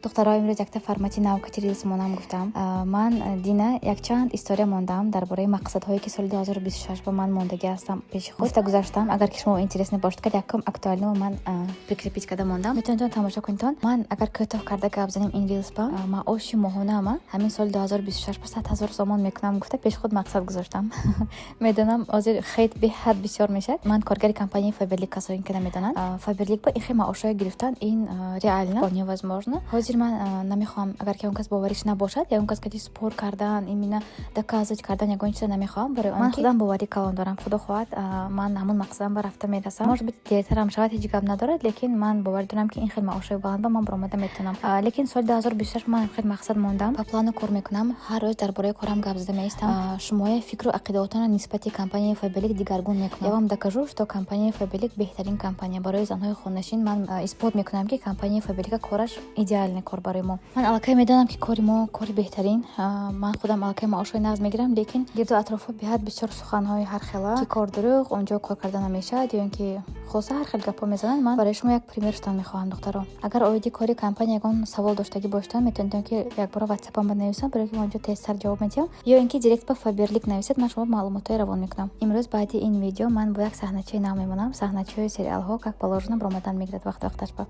Духтаро, имрӯз якта формати нав кати рилс монам гуфтам. Ман дина якчанд история мондам дар бораи мақсадҳое, ки соли 2026 ба ман мондагӣ ҳастам, пеши худ гуфта гузаштам. Агар ки шумо интересно бошад, кад якум актуально ман прикрепить карда мондам, метавонитон тамошо кунитон. Ман агар кӯтоҳ карда гап занем, ин рилс ба маоши моҳонаама ҳамин соли 2026 ба 100 000 сомон мекунам гуфта, пеши худ мақсад гузоштам. Медонам, ҳозир хейт беҳад бисёр мешавад. Ман коргари компанияи Фаберлик. Касое ки намедонанд, Фаберлик ба ин хел маошҳое гирифтан, ин реально вполне возможно. Ҳозир ман намехоҳам, агар ки ягон кас бовариш набошад, ягон кас кати спор кардан, именно доказывать кардан ягон чиза намехоҳам, барои он ки худам боварӣ калон дорам. Худо хоҳад, ман ҳамон мақсадам ба рафта мерасам. Может быть, дертарам шавад, ҳеҷ гап надорад, лекин ман боварӣ дорам, ки ин хел маошҳои баланд ба ман баромада метавонам. Лекин соли 2026 ман хел мақсад мондам, по плану кор мекунам, ҳар рӯз дар бораи корам гап зада меистам, шумоя фикру ақидаотонро нисбати компанияи Фаберлик дигаргун мекунам. Я вам докажу, что компанияи Фаберлик беҳтарин компания барои занҳои хонашин. Ман исбот мекунам, ки компанияи Фаберлика кораш идеальный кор барои мо. Ман аллакай медонам, ки кори мо кори беҳтарин. Ман худам аллакай маошҳои нағз мегирам, лекин гирду атрофҳо беҳад бисёр суханҳои ҳархела, ки кор дурӯғ, онҷо кор карда намешавад ё ин ки хулоса, ҳар хел гапҳо мезананд. Ман барои шумо як пример шудан мехоҳам. Духтаро, агар оиди кори компания ягон савол доштагӣ бошедон, метавонедон, ки якбора ватсапам ба нависам, барои ки ман онҷо тезтар ҷавоб медиҳам, ё ин ки директ ба Фаберлик нависед, ман шумо маълумотҳои равон мекунам. Имрӯз баъди ин видео ман бо як саҳначаи нав мемонам. Саҳначаҳои сериалҳо, как положено, баромадан мегирад вақт вақташ ба.